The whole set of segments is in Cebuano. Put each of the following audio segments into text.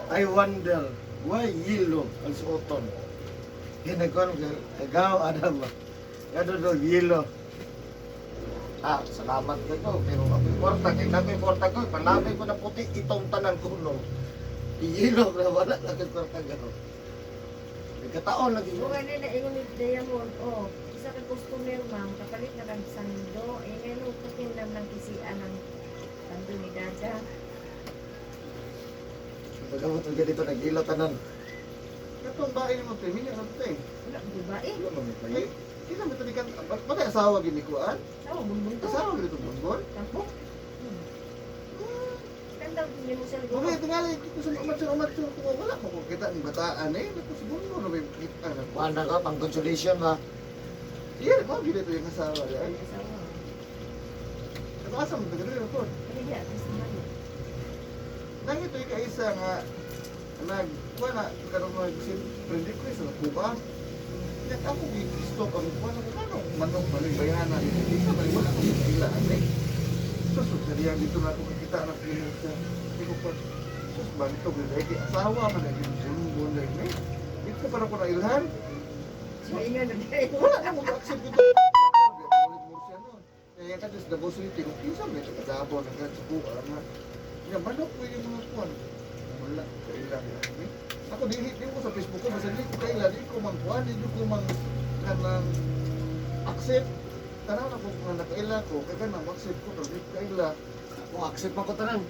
I wonder why yellow ang suoton. Hinakon kagaw adam ba. Kado do yellow. Ah, salamat kayo. Pero ako'y kwarta, kay nako'y kwarta ko. Panamay ko na puti itong tanan ko no. Yellow na wala na ko'y kwarta gano'n. Nagkataon lagi ko. Bukan na ingon ni Diamond, oh, isa ka customer ma'am, kapalit na kang sando, eh ngayon putol lang ng kisian ng sando ni Dada. Pagkabot ko dito, nag-ilo tanan. Katong bae mo te, minyo na te. Wala, di ba eh? Wala man may Ay, kinsa man tani kan patay asawa gini kuan? Sawa, bumbong to. Asawa gini tong bonbon. Tampok. Ganda, hindi mo siya Mga tingali ko sa amateur amateur ko wala mo ko kita ang bataan eh. Naku si bonbon may kita na. Kuan na ka, pang consolation ba? Iya, mo gini to yung asawa ya. Ay, asawa. Kato asa mo taga ko. Ano yan? Mas naman. Nang ito yung kaisa nga nag kuan na karong mag friend request na ko ba? Nya ako gi-stalk ang kuan ako kano manok balik bayana ito. Isa balik wala ko kaila ate. Sus, sariyan dito na ako kakita na pino siya. Hindi ko pa, sus, bantog na dahil asawa man dahil bumbon dahil eh. Dito para ko na ilhan. Siya ingon na dahil. Wala na mo accept ito. Kaya ka just Davao City, kung kinsa may taga Davao na sa kuha na. Nya manok ko yung mga kuan. Wala kailan eh. Ako di di ko sa Facebook ko basta di ko kaila, di ko mang kuan, di ko mang kanang accept. Tanaw na ko kung nakaila ko, kay kanang accept ko pero di ko kaila. Kung accept man ko tanan.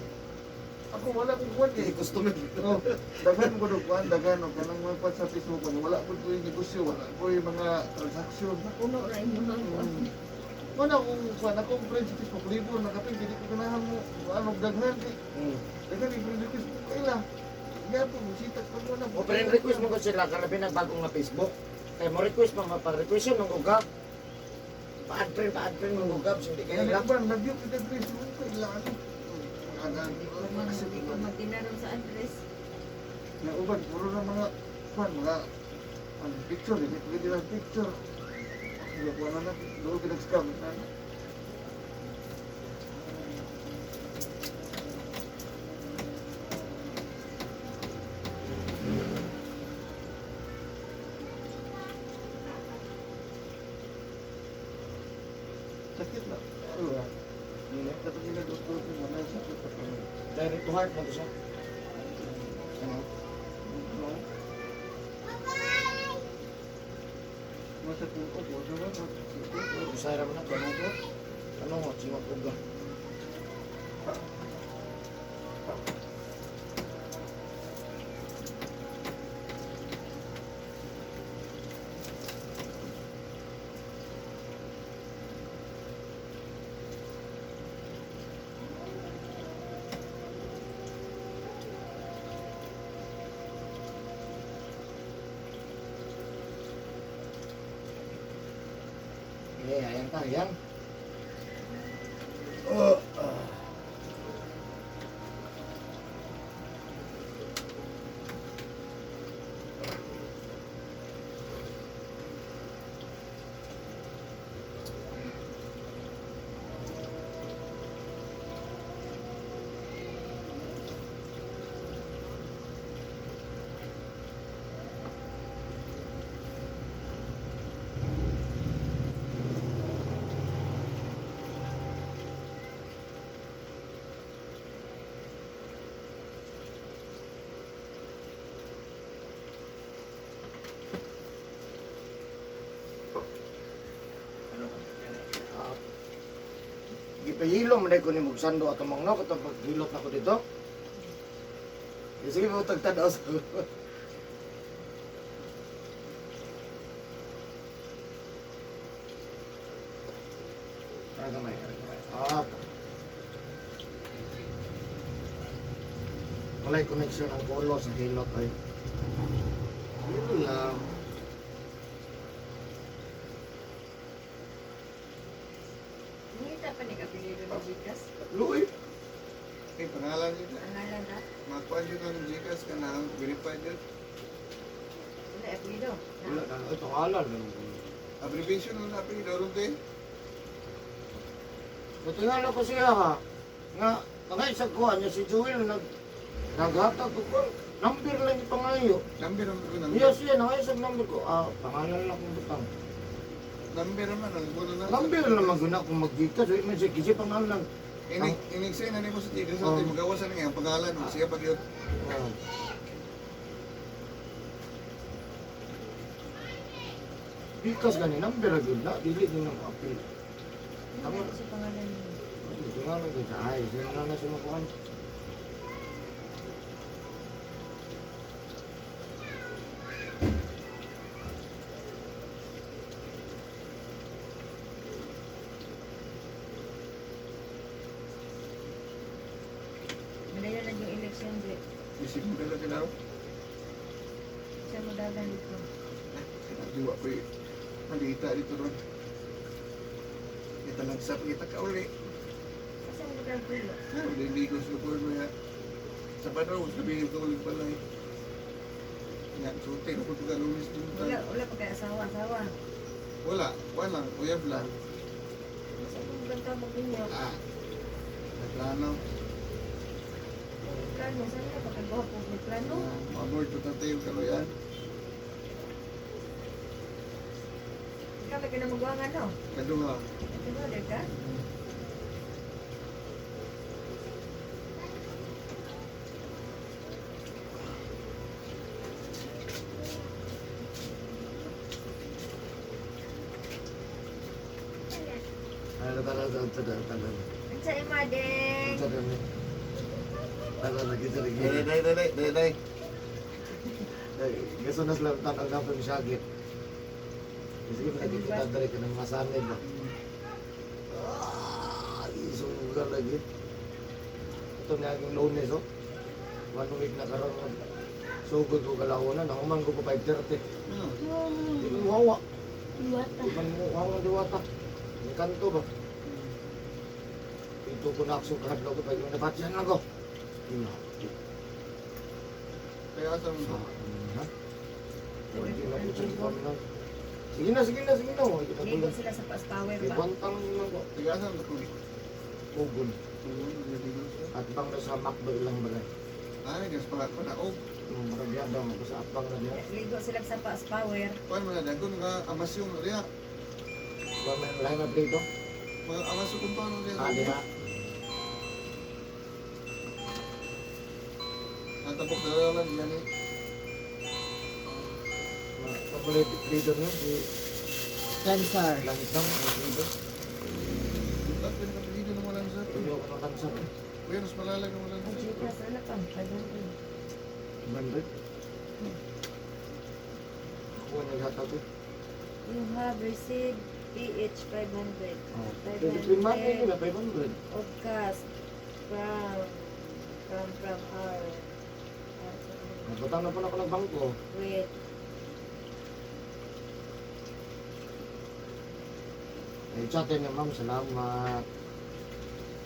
Ako wala kong kuan Kay kay customer. Oh, daghan ko og kuan, daghan og kanang mga kuan sa Facebook ko, wala ko yung negosyo, wala ko yung mga transaksyon. Mapuno na yung mga kuwan. Wala akong kuan, akong friend sa Facebook, libo na kapin, hindi ko ganahan mo, ano, daghan, kay, daghan, yung friend request ko, kaila. Gapo, musita ko muna. O friend request mo ko sila kalabi na bagong nga Facebook. Kay mo request mga pa-request yun ng ugab. Pa-add friend, pa-add friend ng ugab. So, hindi Kaya kayo lang, parang nag-view ko friend, kaila, ano. Mga Hindi ko man, hindi ko man tinanong sa address. Na uban, puro na mga, kuan, mga, ano, picture, hindi ko pwede lang picture. Hindi ko na na, doon pinag-scam, ano. Sakit na. Ano ba? Kapag ginagawa ko mo na, sakit pa kami. Direct to heart mo to siya. Ano? Ano? Masa puto ko, ano ba? Usay ra man na. Ano ko? Ano mo? Siwag uga. Eh, ayan ta, ayan. Oh, ah. Ah, gipahilo man ko ni Mugsando atong mangno katong paghilot nako dito. Eh, sige mo tagtanaw sa. Tara gamay, tara gamay. Ah. Walay connection ang ulo sa hilot ay. Yun lang. Ngita pa ni kapilido ni Gcash. Luoy. Eh, pangalan yun. Pangalan na. Makuha yun ang Gcash ka na, verified yun. Wala, apelido. Wala na ay pangalan. Abbreviation na natin, daron din. Natingala ko siya ha. Nga, mga isang kuha niya si Joel nag naghatag ko ko. Number lang yung pangayo. Number ang ko number. Yes, yan. Ay, sa number ko. Ah, pangalan lang kong butang. Number man ang kuno na. Number lang maguna kung mag-Gcash. Uy, man siya, kasi pangalan. Inig inig say na nimo sa Gcash Oh. sa magawas na nga ang pangalan mo siya pag yun. Ah. Gcash gani, number agad na. Dili din ang appeal. Ano ba siya pangalan niya? Ay, pangalan ko. Ay, siya na na siya makuhan. Malayo na yung election di. Isip mo dala kinaw. Siya mo dagan dito. Diwa ko eh. Malita dito ron. Kita lang sa kita ka uli. Asa mo dagan tulo? Ay, wala yung ligos ko po ya. Sa panaw, sabihin ko ulit pala eh. Nga, sulti na ko ito lunis dun. Wala, wala pa kay asawa, asawa. Wala, wala, uyab lang. Asa mo dagan mo ninyo? Ah, nagplano. Plano, saan ka pagkagwapo? May plano? Mabord ko tatay yung kaluyan. Ikaw may kinamugwangan, no? Kaduha. Ito ba, ka? Ay, tala, tala, tala, tala. Unsa ima, deng? Tala, tala, lagi, lagi. Day, day, day, day, day. Ay, gusto na sila tanong na po misagit. Sige, nakikita dali ka ng masanib ba? Ah, isuga lagi. Ito na aking lunes, oh. One week na karon. Sugod ko kalaunan, nahuman ko po 5:30. Ano? Di man wawa. Diwata. Di man wawa diwata. May kanto ba? Ito ko na akso kahadlaw ko pag nabatsyan lang ko. Ina. Kaya sa Sa mo. ha? Pwede na po siya sa Sige na, sige na, sige na. Huwag kita Ligo tulad. sila sa pas power ba? Ibantang lang ko. Tiga sa mo. Ugon. At bang na sa McDo ilang balay. Ay, gas pa ko na. Oh, Yung makagyada mo ko sa atbang na diya. Ligo sila sa pas power. kuan mo na dagon nga amasyong riya. Ba may lahi na play to? Mga amasyo kung paano riya. Ah, diha. Ang tapok na lang yan eh. Pabulay play doon yun. Si Lansar. Lansang ang play doon. At pinakapilido ng walang sir. Hindi ako ng Lansang. Kuya, mas malalag ng walang Ang sir. Gcash, ano pa? 500. 100. Kuha niya lahat ako. You have received PH 500. Oh. Between Monday nila, 500. Of cash from our Nagbatang na po na ako ng bangko. with Ay, chat niya, ma'am. Salamat.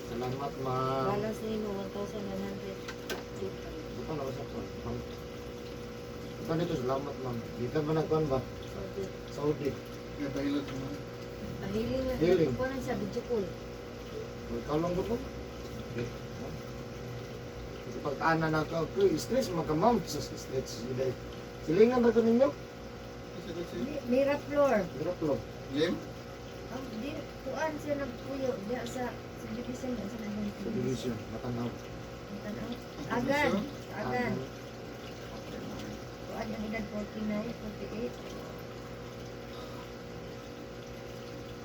Salamat, ma'am. balance nimo 1,150. Butang na ko sa bangko. Butang dito, salamat, ma'am. Dito ba nagkuhan ba? Saudi. Saudi. Kaya tahilot mo. Healing na. Healing. Kuha sa video call. May kalong ko po. Okay. Kasi pag ana na ako, ko, stress mga ma'am. Sa stress. Silingan na ko ninyo. Kasi kasi. Miraflor. Hirap lo. Lim? Ang di kuan siya nagpuyo diya sa subdivision sa Sa division, matanaw. Tanaw. Agan, agan. Kuan ang edad 49, 48.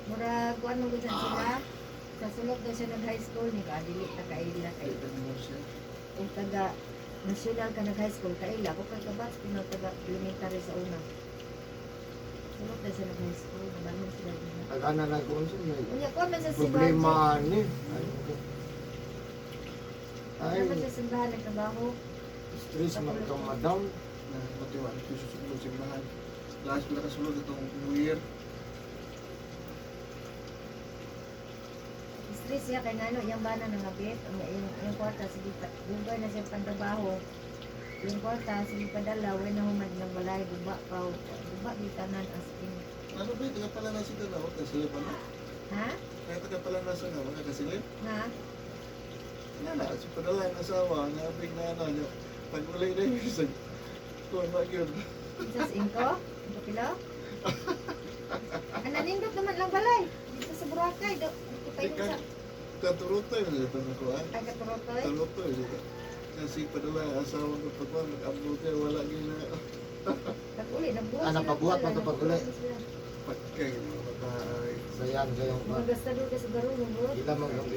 Mura kuan mo gud sila. Sa sulok daw siya nag high school ni ka dili ta kaila kay kung taga national ka nag high school kaila ko kay kabats pinaw taga elementary sa una. Sulok daw siya nag high school, nabalhin sila diha. Pag ana na ko unsa may Unya kuan man sa simbahan. problema ni. Ay, Ay, man sa simbahan nagtrabaho. stress man ka madam. Na matiwa na kayo susunod simbahan. Last ko nakasulod itong New Year. Stress siya kay ngano iyang bana nangabit, ang iyang kwarta sige pa dugay na siya pantrabaho. Yung kwarta sige padala way na human ng balay guba pa guba gitanan as in. Ano ba? Taga pala nasa ka na. Huwag kasilip ano? Ha? Kaya taga pala nasa nga. Huwag kasilip. Nga? Nga na. Si padala ang asawa. Nabig na ano. Tagulay na yun sa kuwan na yun. Sa 5? Ang pila? Ang nanindot naman lang balay. Dito sa Boracay. Dito pa yun sa Katurutoy na dito na kuwan. Ay, Katurotoy. Katurutoy dito. Kasi padala asawa ko pagkuhan, nag-upload niya, wala gina. Tag-uli, nagbuhat Ah, sila. napabuhat Wala, man to pag-uli. nagbuhat sila. Pagkay, mga matay. Sayang kayong Mga gastador ka sa Garulong, bro. Ila man kung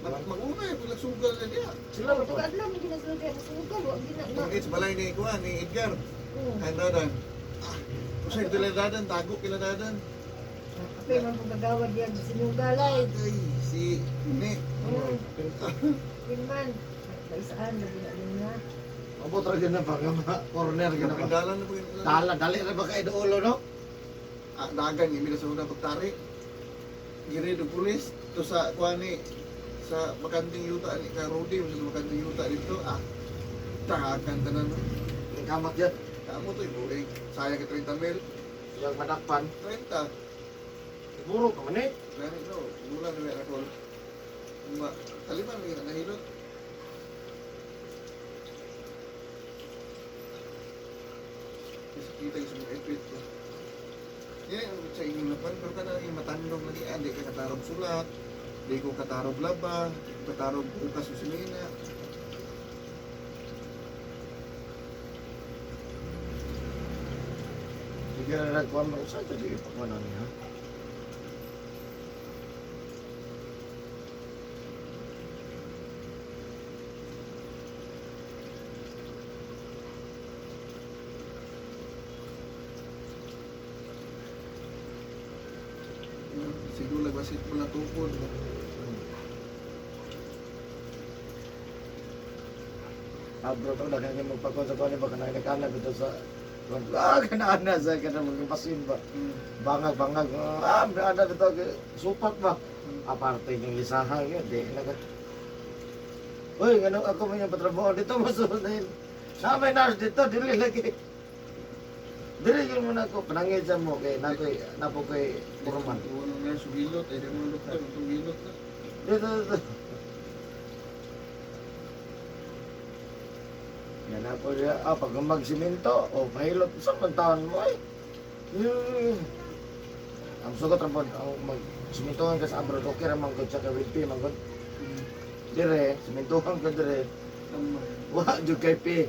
Mag-una eh, pag sugal na niya. sila Oh, ba po? tugaadlaw, hindi na sila kaya masugal. Wag gina na. Kung it's balay ni kuwan, ni Edgar. Oo. Kain dadan. Ah, usay dila dadan, tago kila dadan. Apay man kung gagawad yan, sinugalay. Ay, si Ne. Oo. Yun man. Paisaan, lagi na yun na. Abot ra gyud na ba nga corner gyud na ba. Dalan na po yun. Dala dali ra ba kay dulo no? Ah, dagan yung sa una pagtari. Giri do pulis to sa kuan ni sa bakanting yuta ni ka Rudy sa bakanting yuta dito ah tangakan tanan no. Ning kamot yun. Kamo to ibuig. Sayang kay 30 mil. Yang madakpan. 30. Siguro ka man eh. Gani no, gula na meron ko. Ma, taliman lagi na nahilot. Kasi kita yung sa mga ipit ko. Yan ang sa inyong lapan, pero ka na yung matandong lagi, ah, di ka katarog sulat, di ko katarog laba, di ko katarog bukas o simina. Sige na nagkuhan mo sa ito, di ipakmanan niya. Siguro lagwasit mo na tukod. Abro to, daghan kayo magpagkuhan sa kuhan, baka nakikana dito sa ah, kanaan na sa kanang mga ba? Bangag, bangag, ah, ana dito, supat ba? Aparte yung lisahan yun, di na ka. Uy, ganun ako may yung patrabaho dito, masunod na yun. Sa may nurse dito, dili lagi. Dili yun muna ako, panangil sa mo, kay nakoy, napo kay Purman. Tuwa ng nurse, hilot, ay di mo doktor, itong hilot na. Dito, dito. Yan ako siya, ah, pag magsimento, o pahilot, sa man taon mo ay. Hmm. Ang sugot ra pod ang magsimintuhan ka sa abroad, okay ra man gud siya kay with P man gud. Dire, simintuhan ka dire. Tama. Wa jud kay P.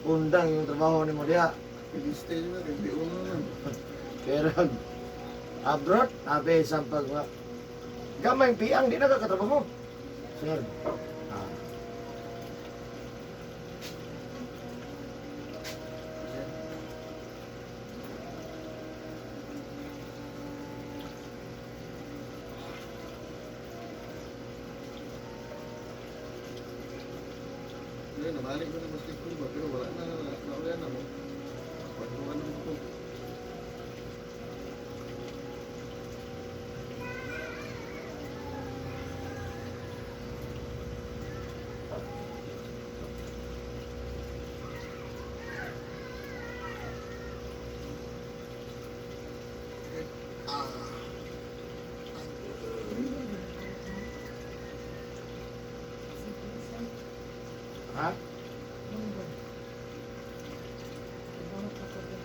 Undang yung trabaho nimo diha. Piliste na, hindi uno na. Pero abroad, abe isang pag gamay piang di na ka katrabaho. Sir. Ah, Ngayon, nabalik ko na mas ba, pero wala na, naula na mo. Pagkuhan mo ko. Okay. Ah. Ha? Munggo. Trabaho pa ko doon.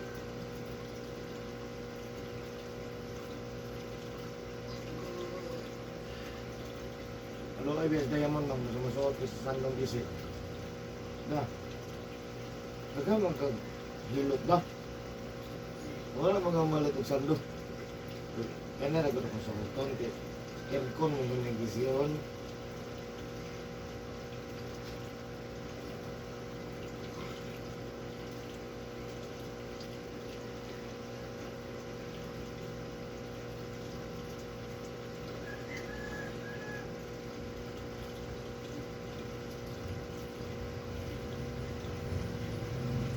Ano kay BS Diamond nang sumusuot ko sa sandong gisi. Da. Daga man kag hilot ba? Wala mga malit og sando. Kaya na ko sa buton kay aircon mo gud gisiyon.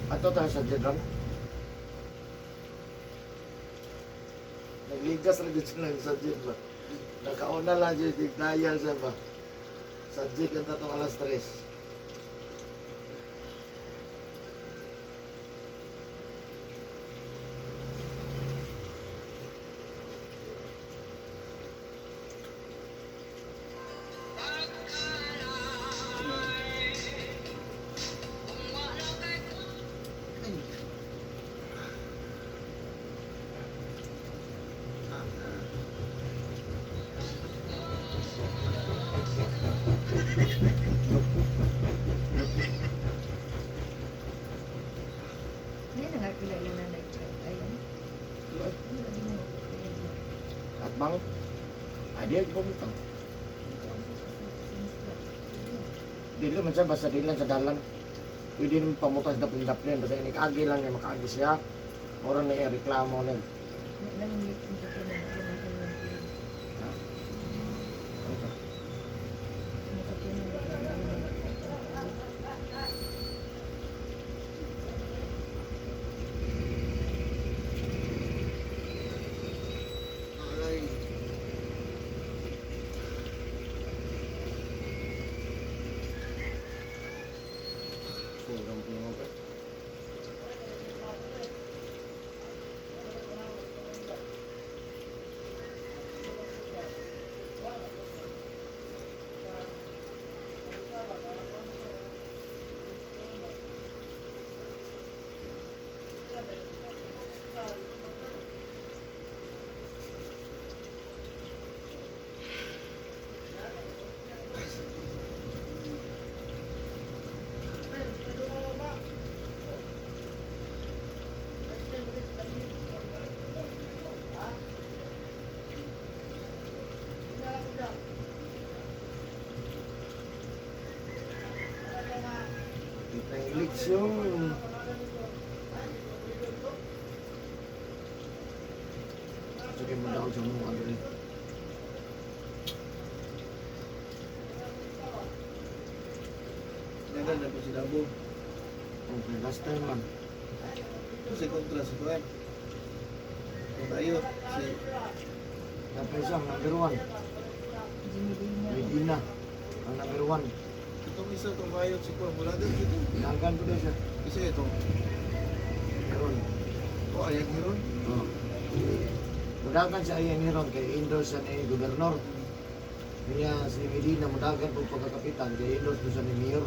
Ato tayo sa Jedran. Nagligas ra gud sila sa Jed ba. Nakauna lang jud dayal sa ba. Sa Jed ang tatong alas 3. Di pamutang. Dili man siya basta dili lang sa dalan. Pwede naman pamutas daplin-daplin basta inig-agi lang niya makaagi siya. Ora na iya reklamo niya. Nangingit ang sakyanan na kinahanglan. Ano ka? Ang sakyanan na kinahanglan. Aray. Sobrang tingog eh. Kita yung leksyon. Sige mo daw sa mga dali. Dagan na po si Dabo. Okay, last time man. Si kontra si Kuan. Kung tayo, si Tapos siya, ang number 1. Jimmy Dina. Medina. Ang number 1. Itong isa, itong bayot si Kuan. Mula din dito. Dagan ko daw siya. Isa ito. Meron. O, ayan hiron. Oh. Mudagan siya ayan hiron kay endorse siya ni gobernador. Niya si Medina mudagan po pagkakapitan kay endorse po siya ni mayor.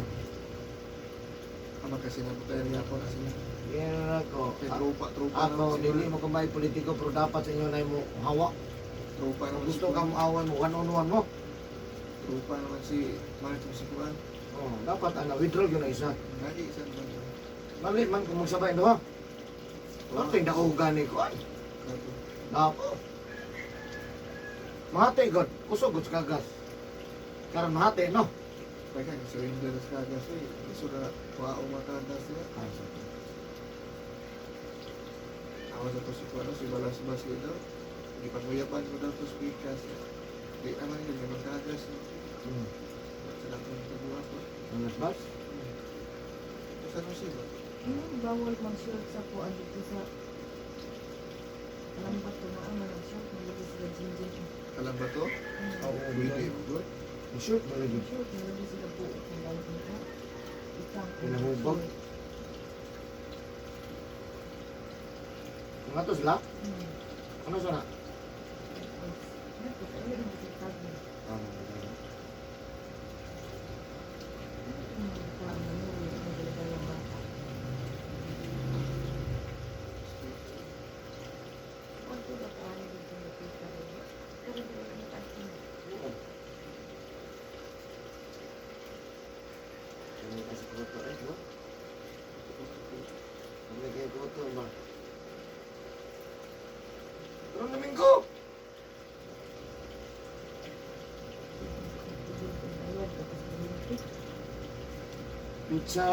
Ama kasi nabuta rin ako na sila. Yan ako. Kay tropa, tropa Ako, naman si dili Kuan. mo kumbay politiko pero dapat sa inyo na mo hawa. Tropa Kung naman gusto si ka Kuan. mo awan mo, one on one mo. Tropa naman si Martin si Kuan. Oh, dapat ana withdraw yun ang isa. Lagi isa naman yun. Mali man kung magsabay no ha. Ano yung dakugan ni ko ay? Kato. Nako. Mahati god, kusog god sa kagas. Karon mahati no. Kaya kaya surrender sa kagas eh. Gusto na kuha o makagas nila. Ay, sorry. Ako sa to si Kuan, si Balas Bas daw. Hindi pa kuyapan ko daw to sa pikas. Di naman yun, yung makagas. Sila kong tubuha ko. Ang bas? Ito sa ano siya ba? Yung bawal mag-short sa kuan dito sa lambat to na ang mag-short malagi sila jinjin. Alam ba to? Oo, Pwede mo good. Shoot mo lagi. Short malagi sila buo kung bawal nila. Ikang Pinahubog. Mga to sila? Ano sana? Ano kasi kuto eh, no? Ano kaya kuto ba? Pero Domingo! Pizza!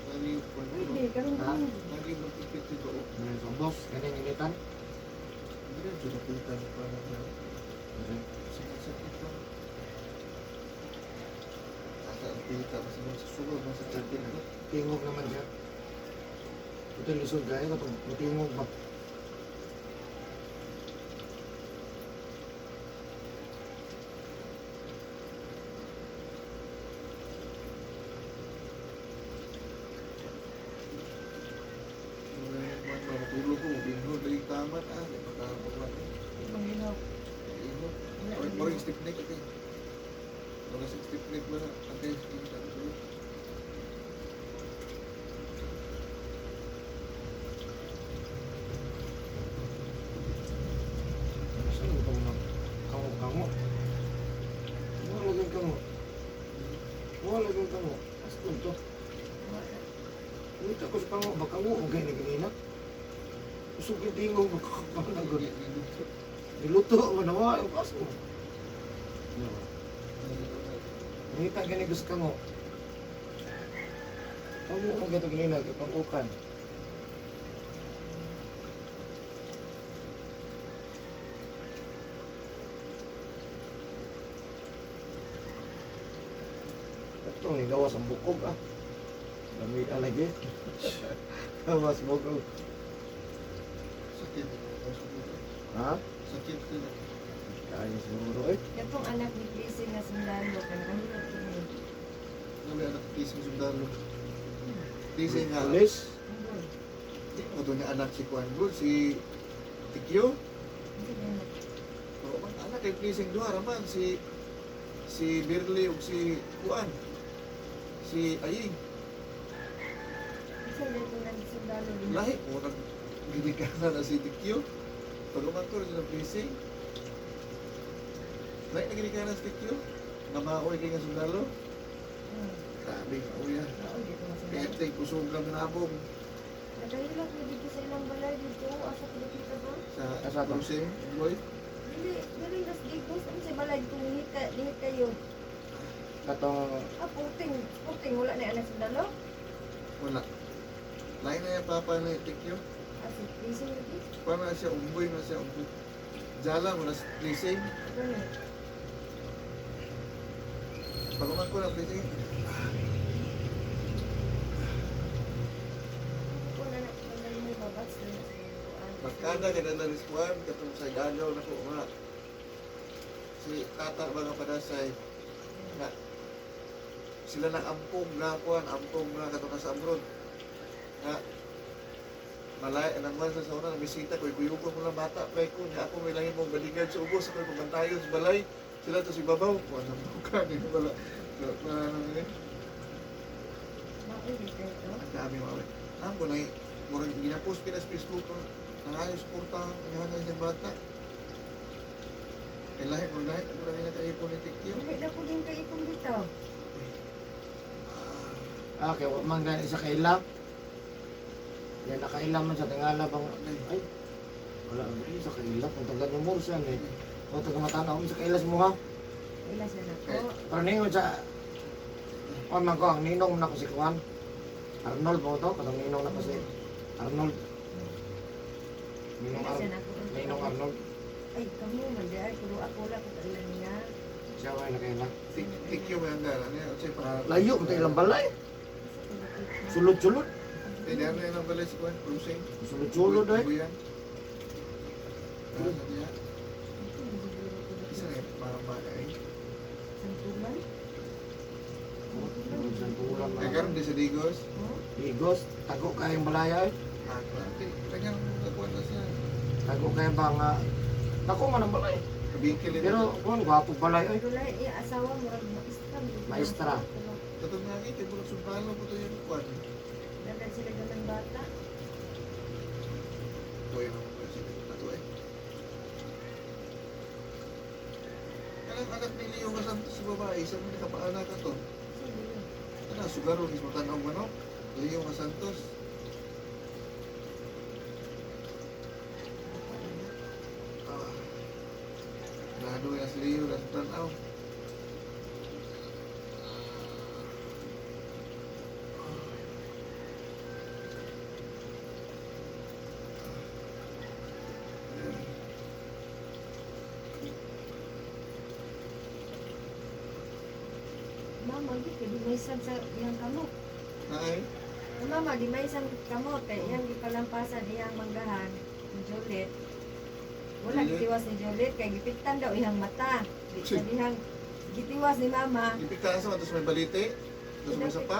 Lagi yung Kuan. Hindi, karon Ha? Lagi yung magpipit dito. Oh. Ano sa boss? Ganyan initan? Hindi na siya nakita ng parang na. Sakit-sakit pa. Asa ang pita kasi mga sa sulod, mga sa tiyan ko. Tingog naman siya. Ito yung lisod gaya ko. Tingog ba? Mga mga mga matulog ko, bingo, lagi tamat ah, di makakapagwan. Ingo. Or stiff neck, okay. Mga sa stiff neck ba na? Okay, sige, sabi ko. Saan ito mga kango-kango? Wala yung kango. Wala yung kango. Asa ito? Ito ko sa kango. Baka kango. Ang gaya na ganina. Usog yung tingog. Magkakapanagod. Niluto ko na wa kaso. Ngita gani gusto ka mo. Kamu mo gato ganina kay pangkukan. Ito ni gawas ang bukog ah. Lami alagi. Gawas bukog. Sakit. Sakit. Ha? Sakit sila. Kaya siguro eh. Katong anak ni Chrissy nga sundalo kan kahilot kini. Ano may anak pising sundalo. Pising nga. Pulis. Unggoy. Di mo doon niya anak si Juan Gul, si Tikyo. Unsa ba na? Oo, man, anak kay Pleasing duha raman si si Birley ug si Juan. Si Aying. Unsa ba itong nang sundalo din? Lahi mo nag gidikanan na si Tikyo. Pag umangkor sila Pleasing. Lahi na gidikanan si Tikyo. Nga maoy kay nga sundalo. Grabe nga uya. Oo, dito nga Kaya sundalo. tay kusog lang nabong Nakahilot ni dito sa ilang balay dito. Asa ko dito ba? sa Asa to? Pleasing. Boy. Dili, dili nas digos. Ano sa balay dito nihit ka, nihit kayo. Katong Ah, puting, puting wala na anak sundalo. Wala. Lahi na yung papa na Tikyo. Ah, si Chrissy lagi. Kuan na siya umboy na siya umboy. Jala mo na si Pleasing. Gani. Pag umangkor na Pleasing. Wala na sundalo may babats na sa kuan. Magkada ka na na Juan, katong sa gagaw na ko nga. Si tata ba nga padasay na sila na ampong na kuan, ampong na katong nasa abroad. Na malay nang man sa una bisita ko kuyugon ko lang bata play ko niya ako may langin mong bodyguard sa ubos ako pabantayon sa balay sila to si babaw kuan na buka ni wala na na na Maoy dito ito. ang dami mga we. Ang ko na murag ginapost pina sa Facebook ko. Nangayo suporta ang inahanay niyang bata. Kay lahi mo lahi mo lahi na kaipon ni Tikyo. Dili na ko din kay ikong dito. Ah, kay wa man gani sa kaila. Yan nakaila man sa tingala bang ay wala man sa kaila kung taga ni Mursa ni. O taga matanaw sa kaila sa muha. Ila siya nako. Pero ningon sa on man ko ang ninong na ko si Juan. Arnold mo to, katong ninong na ko si Arnold. Ninong Ila siya Arnold. nako. Ninong Arnold. Ay, kamo man di ay pero ako wala ko kailan niya. Siya way nakaila. Tikyo may hanggan. Ano yan? Unsay pa? Layo ko ilang balay. Sulod-sulod. Kay dami na lang balay si Juan. Cruising. Sulod-sulod ay. Buyan. Ah, sabi niya. Isa na yung mama ay. Santulan? Santulan. Kay karon di sa Digos. Oh, Igos, tago kayong balay ay. Ah, grabe. Kanyang nakuha na siya. Tago kayo ba nga Dako man ang balay. Kabikil ito. Pero kung gwapo balay ay. Pero lahi iya asawa murag maestra. Maestra. Katong nga kay bulag sundalo po to yung kuan. Dagan sila gamay bata. Buhay naman po siya. Ato eh. Kanang anak ni Leo nga sa babae, sa mga nakapaanak ka to. Sige yun. Ano, sugaro, mismo tanaw manok. Leo nga Santos. Ah. Lado na si Leo, nasa tanaw. Mama, di kay di maisan sa iyang kamot. Ay, Ang mama, di maisan kamot kay iyang gipalampasan iyang manggahan ni Juliet. Wala Juliet? gitiwas ni Juliet kay gipiktan daw iyang mata. Di sa dihang gitiwas ni mama. ipiktaan sa tapos may balite, tapos may sapa.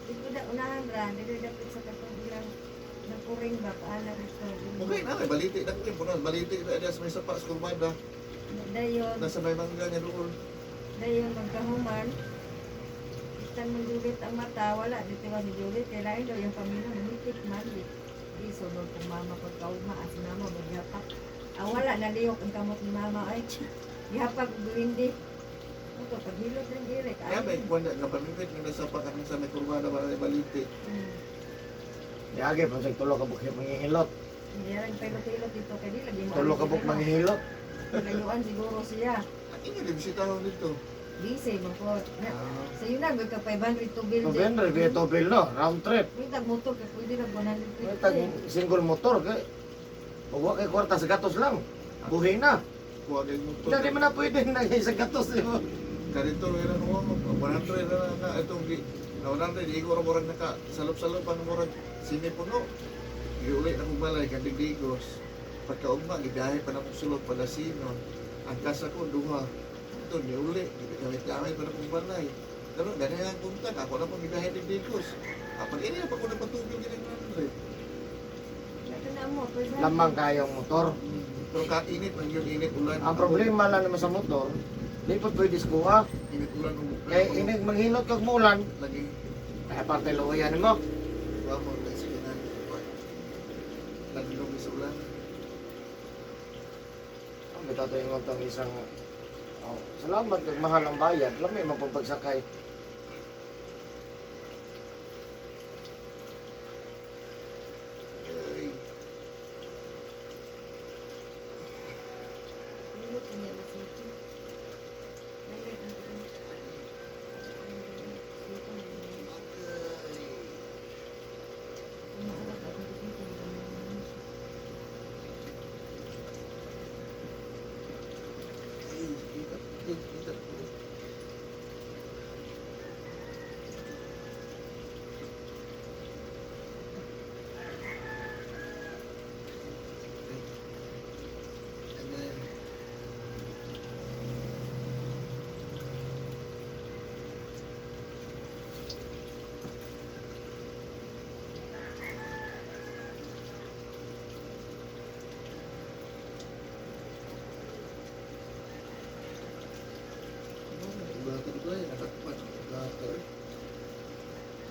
Dito da unahan ra, dito dapat sa katong ilang nagkuring ba paana dito. Okay na, may balite na ko puno, balite na diya sa may sapa sa kurmada, Dayon, nasa may mangga niya doon. dayon magkahuman. Piktan mo Juliet ang mata, wala dito ni Juliet kay lain daw yung pamilya namitik man di. Di sunod kung mama pagkaugma as mama magyapak. Ah, wala nalihok ang kamot ni mama ay. Gihapag og duwindi. Ito paghilot ng dili Kaya may kuwan na nga pamimit nga nasa pa kanang sa may kurmada para may balite. Diagi pa sa tulo ka buk mangihilot. Hindi rin pilot-pilot dito kay di lagi mo. Tulo ka buk mangihilot. Layuan siguro siya. Inyo di bisita dito. Busy man ko. Na, Ah, sa yun na, magka 500 to bill. November, Beto bill no, round trip. May tag motor kay pwede na May tag 150. single motor kay Huwag kay kwarta sa gatos lang. Buhi na. Kuha kay motor. Hindi man na pwede na sa gatos. Di ba? Karito ra ko 100 ra na itong gi na 100 igo ra murag naka salop-salop ang murag sini puno. Giuli na kong balay kay Digos. Pagkaugma gibiyahe pa na kong sulod Palasino. Ang kasa ko duha. Ito niuli, gigamit-gamit pa na kong balay. Pero gani ang kontak, ako na pong gibiyahe Digos. Kapag ini pa ko na patugil gini 100. Ito na mo, 500. Lamang kayong motor. Pero kainit man yun, init ulan. Ang problema lang naman sa motor, di pa pwede sa kuha. Init ulan. Kay inig manghilot kag mulan, Lagi ay parte luwayan mo. wa mo guys kinan. Lagi sa ulan. Ang bitato yung tong isang oh, salamat kag mahal ang bayad, lami man pong pagsakay. Ay, Nilot niya na city. ay, kita, kita, kita. And then, Bata ko ay natakpan ang bata eh.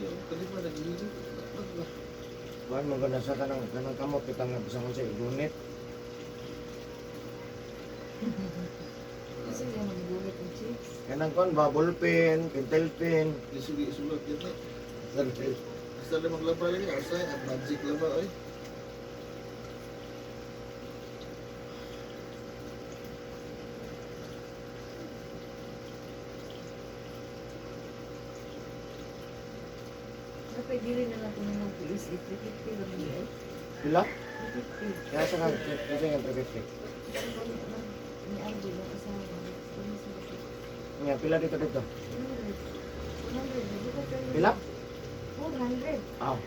Yung kalima naghihilip, natakpan ba? Kuan mo gana sa kanang kanang kamot bitang nga bisan ko sa igunit. Kasi niya magigulit ng chips. Kanang kuan ba ballpen, pentel pen. Di sugi isulat yun eh. Basta limang laba lagi, asa ang magic laba ay. Dapat dili na lang kung nang PSA 350 lang niya eh. Pila? 350. Kaya sa kang kasi nga 350. Kasi kung ni Arjo yung asawa, kung sa Nga pila dito dito. 100. 100. Di ba tayo? Pila? 400. Ah.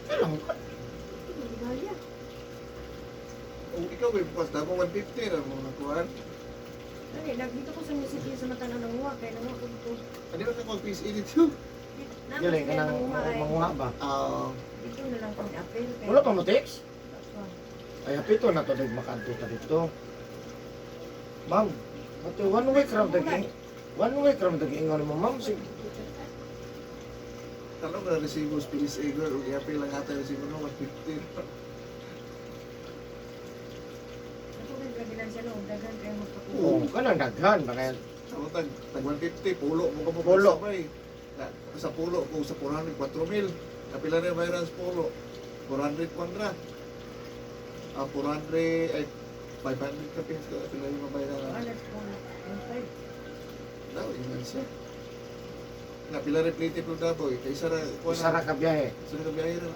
Pila mo ka? Ito, maligaya. O ikaw may bukas na mo 150 ra mo nakuan. Ano, dito ko sa music sa mata na nanguha, kaya nanguha ko dito. Ano ba ka mag PSA dito? Naman Galing sila kanang nanguha ay. manguha ba? Ah, Dito na lang kami apel. Kaya, Wala pa mo text? Ay hapito na to dag makadto ta dito. Ma'am, ato one week ram dag one week ram dag ingon mo ma'am sig tanong na resibo sa PSA girl ug i-appeal lang ata resibo no 150. Ako rin lagi lang siya no, daghan kayo magpakuha. oh, kanang daghan ba kay Ako tag tag 150 pulo mo ka mo Pulo. sabay. Na, sa pulo kung sa 400 4,000. Kapila na bayaran sa pulo. 400 kwan ra. Ah, 400 ay 500 ka pins ka pila yung mabayaran. Alas po, yung five. Daw ingan siya. Na pila rin plate po Davao eh. Kaysa ra kuan isa ra ka biyahe. Sa ka biyahe ra.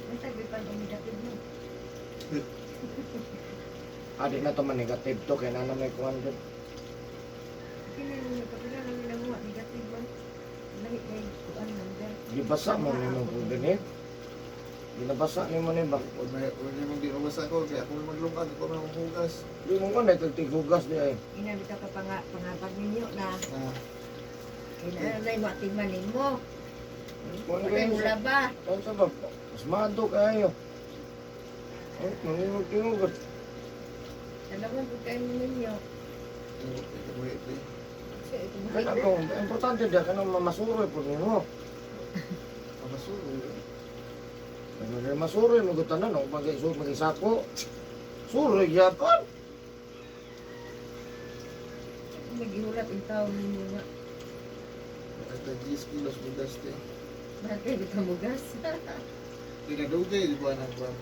Ang tagbipan umidatid mo. Adi na to man negative to kay na may kuan jud. Pila yung nagkapila lang nila mo, negative man. Lahi kay kuan number. Gibasa mo nimo po gani. Ginabasa nimo ni ba? O may o may mong di mabasa ko kaya ako may maglungkad ako may manghugas. Di mo ko na tighugas di ay. Inabi ka pa panga pangapag ninyo na Ah, kinaalay mo ating manin mo. Kuan Patay kayo mo sa ba? kuan sa ba? Pasmado kayo. Ay, mangingog tingog. Dalawan po kayo ninyo. kabuhi eh. Kasi ito mo. Kaya kung importante diya kanang mamasuroy po nimo. Mabasuro. Ano masuroy mo gutanan no pag isur magisako. Suroy gyapon. Maghihulat ang tao ninyo nga. At 10 kilos bugas te. Mahal kayo dito mugas. Tinadugay di ba nang kuan.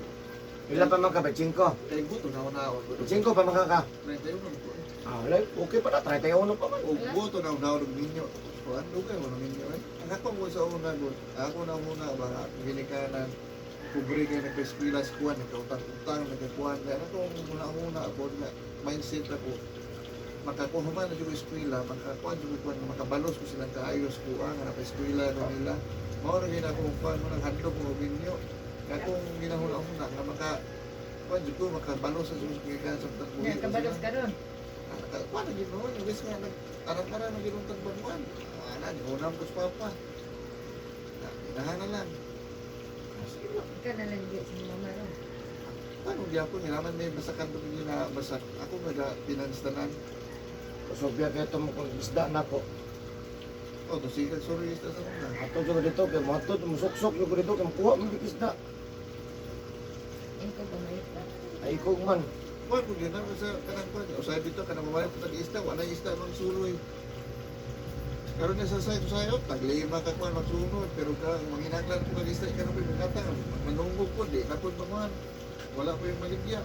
Pila pa man ka ba? 5. Kay guto na una-una. 5 pa man ka ka. 31 ko. Ah, like, okay pa na. 31 pa man. O guto na una-una ninyo. Kuan dugay mo ninyo eh. Ang ako mo sa una gud. Ako na muna ba ginikanan pobre kay nagpa-eskwela sa kuan, nagkautang-utang, nagkakuan. Kaya ako muna-una ako nga mindset ako makakuha man na jud ko eskwela, makakuan jud ko kuan, makabalos ko silang kaayos kuan nga napa-eskwela na nila. Mao ra gyud ako kuan mo nang handlok ko ninyo. Kaya akong ginahuna-huna nga maka kuan jud ko makabalos sa jud ko gikan sa buhi. Nya kabalos karon. Kuan na gyud mo, yung guys nga nag arang-arang na gyud ang tagbanguan. Ana, giunam ko sa papa. Na, inahan na lang. Ikaw na lang gyud sa mama ron. Paano gyapon nga may basakan to na basak. Ako nga pinanstanan. Kusog biya kay ito mo kung isda na ko. Oh, to sige, sorry isda sa una. Ato jud dito kay mo ato musuksok jud dito kay kuha mo jud isda. Ikaw ba may ka? Ay ikog man. Kuan ko gyud na sa kanang kuan. Usay dito kanang babae putag isda, wala isda mang suloy. Karon na sa sayo sayo, taglima ka kuan magsunod, pero ka manginahanglan ko kag isda ikaw pa makata, manunggog ko di na pud manguan. Wala ko yung maligya.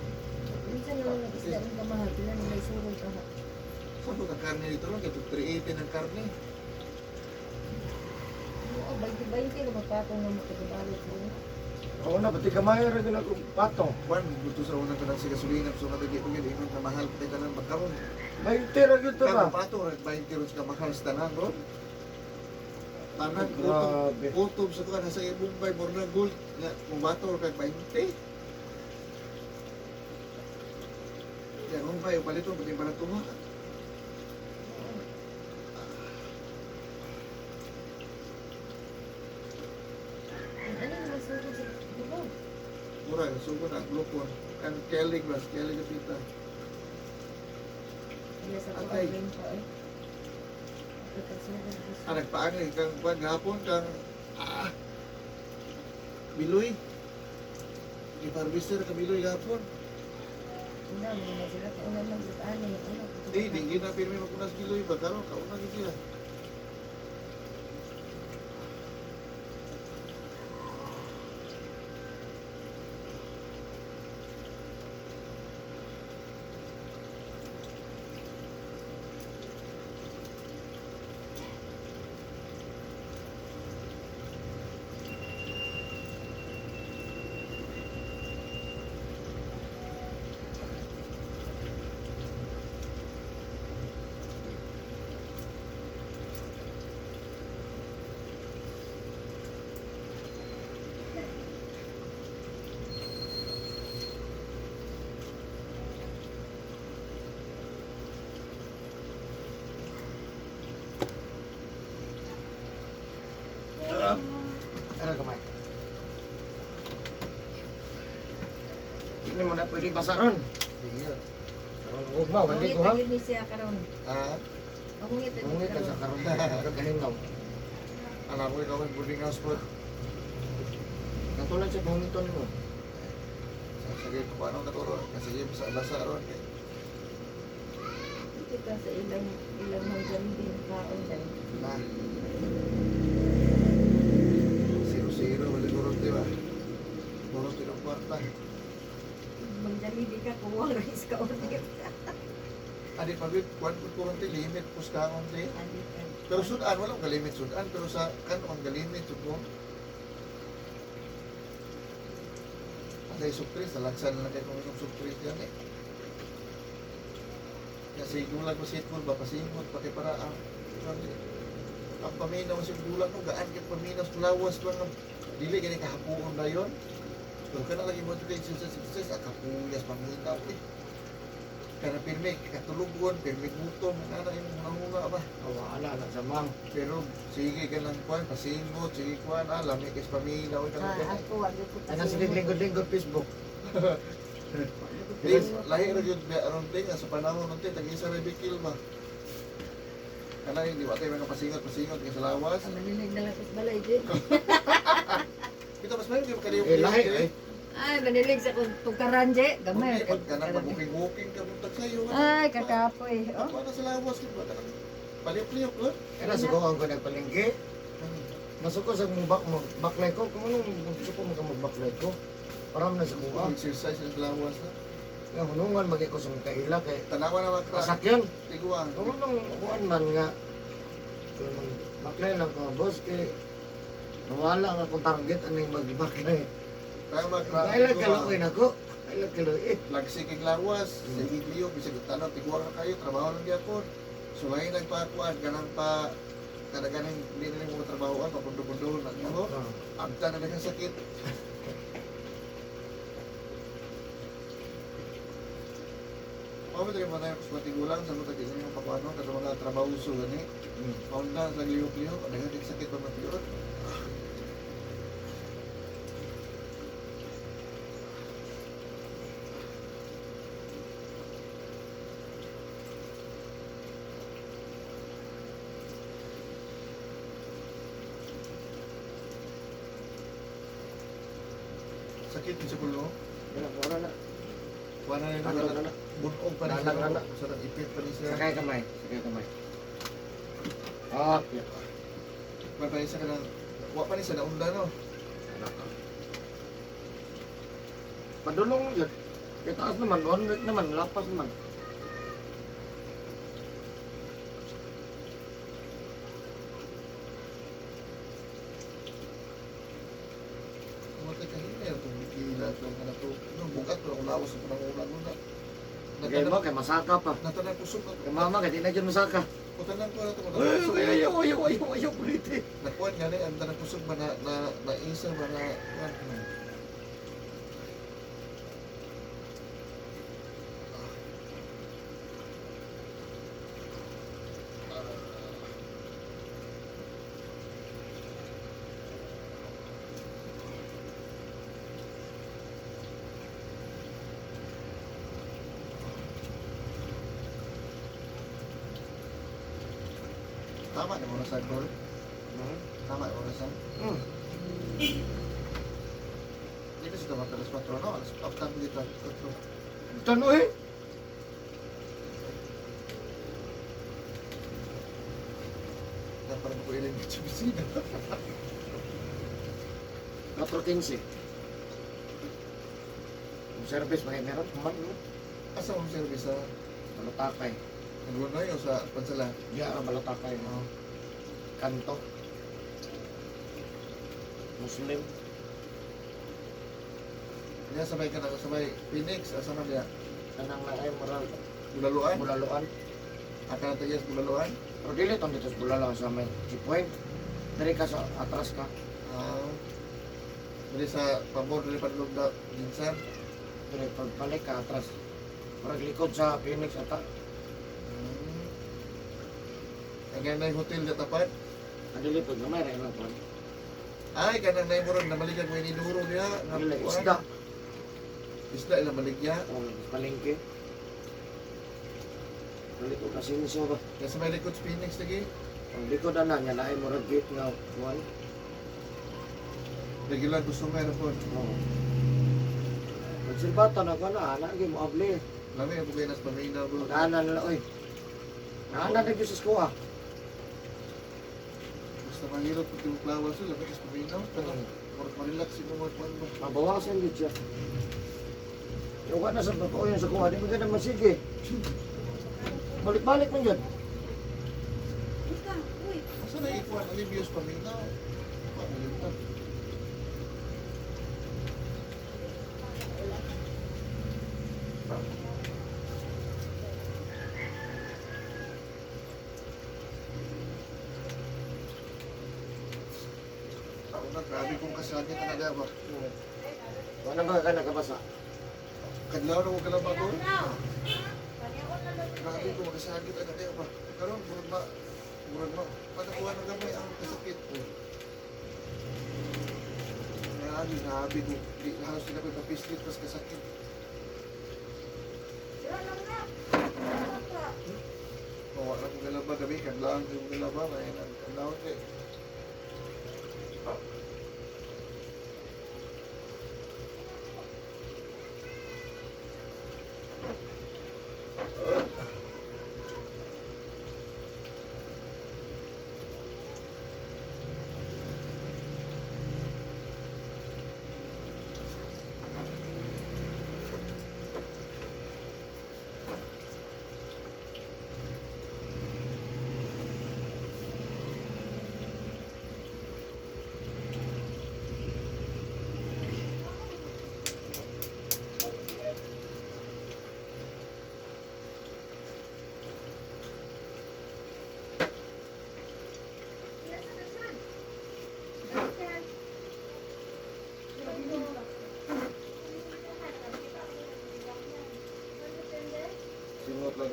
Minsan na lang nag-isda ron kamahal, pila na may surong ka. Sa ko ang karne dito ron, kay 380 ng karne. Oo, 20-20 na magpatong na makagabalot ko. Oo na pati kamay ra gyud ako patong. Kuan gusto sa unang kanang sa gasolina, so nga di ko gyud ingon ka mahal pa tanan magkaron. 20 ra gyud to ba. Kamo pato rag 20 ron sa kamahal sa tanan ron. Tanan utob Grabe. utob sa kuan sa Bombay Borna Gold nga mubato kag 20. Ya Bombay palito pati barato mo. Ano naman surong sa diba? Mura sugo na glukon. Kan Kelly bas Kelly kapita. Iya sa Atay. kuang pa eh. Pagkasurong ko sa- Ah, nagpaangay kang kuan gahapon kang ah Biloy. Giparbister ka Biloy gahapon. Una, mga na sila kauna lang sa ani. Ano? Di, di na pirmi magkunas Biloy ba karon kauna gid sila. Ano kamay? Hindi mo na pwede basaron. Sige. Karon ugma wala ko Pangit ha. na yun siya karon. Ah, Pangit na Nungit ka sa karon. karon. Galing daw. alam ko ikaw ang boarding house po. Katulad sa bungiton mo. Sige, paano katuro? Kasi sa basa ron. Kay Kita sa ilang ilang hanggang din kaon dahil. na. Zero-zero, wala kurot, di ba? Kurot ng kwarta. Magdalili ka kung wala rice ka order. Adi pa, bit, kwan po kurot, limit, pusta konti. Adi ka. Pero sudan, wala akong galimit sudan. Pero sa kano ang galimit, suko. Atay soft drinks, nalagsan na lang kayo kung inom soft drinks yan eh. Kasi gulag pa sitmon ba, pasingot, pati para ang ang paminaw sa gulag no, gaan kay paminaw sa lawas lang ang dili gani kahapoon na yon. Pero kana lagi motivation sa success, ah, kapuyas paminaw eh. Kana pirmi, katulugon, pirmi gutom, ana imong nanguna ba. Wala na sa mang. Pero sige ka lang kuan, pasingot, sige kuan, ah, lami kay paminaw ka lang. Ah, ako wag ko Ana sila lingkod-lingkod Facebook. Di, lahi ra gyud ba aron ting sa panahon nun ting tag-isa ra bikil ba. Kana hindi wa tayo mga pasingot, pasingot kay sa lawas. Ang manilig na lang sa balay din. Kita mas mayo kay kaniyo. Eh lahi eh. Ay, manilig sa kung tugkaran je, gamay. Gamay. Kanang mabuking-buking ka buntag sayo. Ay, kakapoy. Oh. Ako na sa lawas gid ba kanang paliyok-liyok lo. Kana suko ko nagpalengke. Masuko sa mong bak mo baklay ko kung anong gusto ko magka magbaklay ko. Param na sa kuha. Exercise ang lawas na. Nga hunungan magay ko sa mga kaila kay Tanawa na makra. masakyan. Tiguang. Kung nung kuan man nga kung baklay lang ko boss kay nawala nga akong target aning magbaklay. Tama kra. Kaila kaluoy nako. Kaila kaluoy. Lagsi kay lawas, sige liyo bisag tanaw tiguang na kayo, trabaho lang gyapon. So lahi nagpakuan kanang pa kada ganing di na nimo trabahoan papundo-pundo na nimo. Abta na daghang sakit. Mao ba tayo mga sa tigulang sa mga tagi yung pakuano kada mga trabaho so gani. Paunda sa lihok-lihok, daghan kay sakit pa matiod. Sakit sa kulo. Wala wala na. Wala na Ano na na. Bunog pa ni Dalag siya. na na. Sa ipit pa ni siya. Sakay kamay, sakay kamay. Ah, yeah. Wa pa ni siya kanang wa pa ni siya naunda no. Padulong yun. Kaya taas naman, one week naman, lapas naman. Kumatay ka hinay itong bikila itong anak to. No, bugat pero kung lawas ang panangunan na. Kaya mo, kay masaka pa. Natanan kusog ako. Kay mama, kay di na dyan masaka. Kutanan ko na ito. Ay, ay, ayaw, ayaw, ayaw, ayaw, kuliti. Nakuan nga ni, ang tanang kusog ba na, na, na isa ba na, kuan. Tama na mo na sa goal. Tama na mo na sa. Dito sa tama alas 4 no, alas uptime dito 4. Diyan, uy. Na parang ko ilang sa bisina. 4:15. Yung service, mga meron, kuman, no? Asa mo service sa Balotakay. Nagunoy o sa Pansala? Ya, balotakay, no? Kanto. Muslim. Kaya sabay ka na sabay Phoenix asa man diya? Kanang na ay moral. Bulaluan? Bulaluan. Aka na tagyas Bulaluan? Pero dili tong dito sa Bulaluan sa may checkpoint. Diri ka sa atras ka. Ah. Dili sa pabor dili padlog da Jinsan. Diri pagbalik ka atras. Murag likod sa Phoenix ata. Ang na hotel da tapat. Ang dili pag gamay ra ilang kuan. Ay kanang nay murag namaligya ko ini duro niya. Nga Dili kuan. isda. Isda ilang maligya. O palengke. Balik ko kasinso ba. Kaya sa may likod sa Phoenix lagi. Ang likod ana niya naay murag gate nga kuan. Regular customer po. Oo. Magsilbata na ko na ana gyud mo abli. Lami ang bugay nas paminaw bro. Pag-ana nila oy. Ana na gyud sa kuha. Basta mahirap pag yung flowers sila, lami kas paminaw. Tanong, murag ma-relax yung mga kuan ba. Mabawasan gyud siya. Yung wala sa totoo yun sa kuha, di mo ganun masige. Balik-balik man yun. Ika, uy. Asa na ikuan Olivios paminaw? Kuan malimtan. Ako na, grabe kong kasakit na nagawa. Wala ba ka nakabasa? Kadlaw na ko kalaba ko. Grabe ko makasakit ang nagawa. Karon murag ma, panakuha ng gamay ang kasakit. Grabe, grabe ko. Di, halos sila ko ipapislit, pas kasakit. Mawa na ko galaba gabi, kadlaw ko galaba, may kadlaw ko.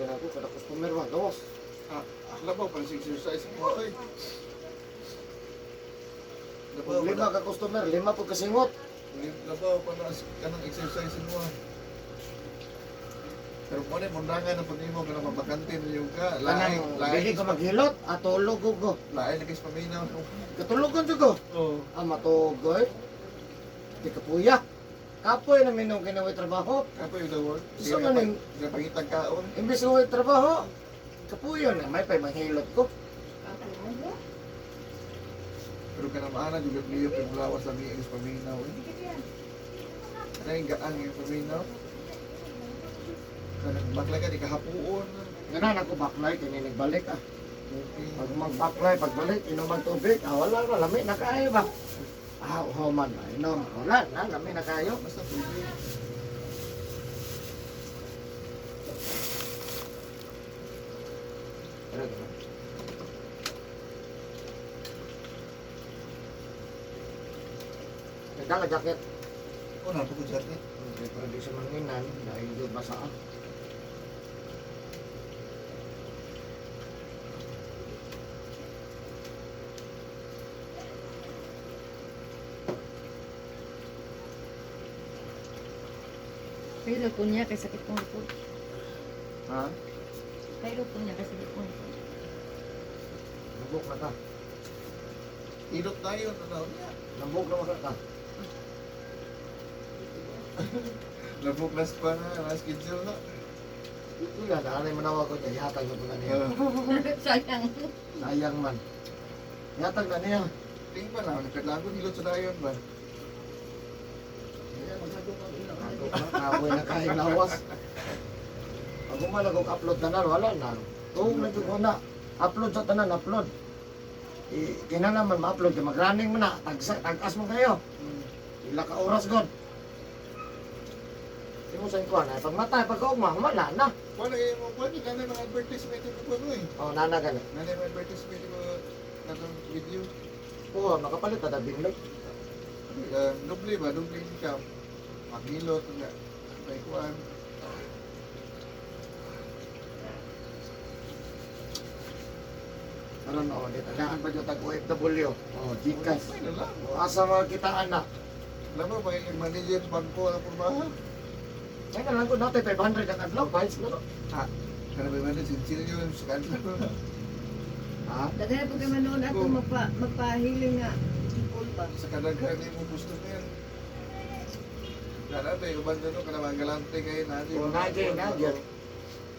Ganun ako, kada customer ba, gawas. Ah, labaw pa sa exercise mo ay. Labaw Kung pa lima na, ka customer, lima po kasingot. labaw pa na kanang exercise mo. Ah. Pero mo na mundangan na pag nimo kanang mabakante na yung ka. Lain, Kanang, lain, dili ko maghilot, atulog ko ko. lain lagi sa paminaw. Katulogon jud ko. Oo. Ah, matugoy. Di kapuya. Kapoy na minong kinaway trabaho. Kapoy the world. Gusto man yung- Sige pangitag kaon. Imbes na way trabaho, kapuyo na. May pa'y manghilot ko. Pero kanang maana juga niyo kay mulawas lami ang paminaw. Eh. Kanang gaan yung paminaw. Kanang baklay ka di kahapuon. Ganan ako baklay, kaya nagbalik ah. Okay. Pag magbaklay, pagbalik, inom ang tubig, ah, wala na, lami na kayo ba? Ah, human, inom, wala na, lami na kayo. Basta tubig. Pero ganun. Nagdala jacket. Oh, nato ko jacket. Okay, pero di sa manginan, dahil doon basa ah. Pero po niya kay sakit kong likod. Ha? Pero po niya kay sakit kong likod. Nabuk na ka. Ilot tayo na niya. Nabuk na maka ka. Labok nas pa na, nas schedule na. Ito na, naanay manawag ko niya, ihatag na po na niya. Sayang. Sayang man. Ihatag na niya. Tingin pa na, nagkadlagon hilot sa dayon ba? Kapoy na kayo lawas. Pag umalag og upload tanan, wala na. Tuog na jud ko na. Upload sa tanan, upload. Eh, kinahanglan man ma-upload kay mag-running man na, tagsa, tagas mo kayo. Ila ka oras god. Di mo sa ikuan, ay pag matay, pag kaugma, wala na. Wala kayo mo, wala nanay mga advertisement yung kuno eh. Oh, nana gani. Nanay mga advertisement yung natong video. Oo, makapalit na binglog. Doble ba? Doble income. Maghilot nga. May kuan. Ano no, di tagaan pa jud tag OFW. Oh, Gcash. May na lang. O, asa mga kitaan na. Alam mo, may manager sa bangko ang pormaha. Kaya na lang ko natin 500 ang adlaw, files na no. Ha? Kana may manager, sino yun sa kanila? Ha? Daghan po kay manood ato magpahiling nga people ba. Sa kadaghan mo customer. Kana ba yung uban doon, kana mga galante kayo na. Oh, naji, naji.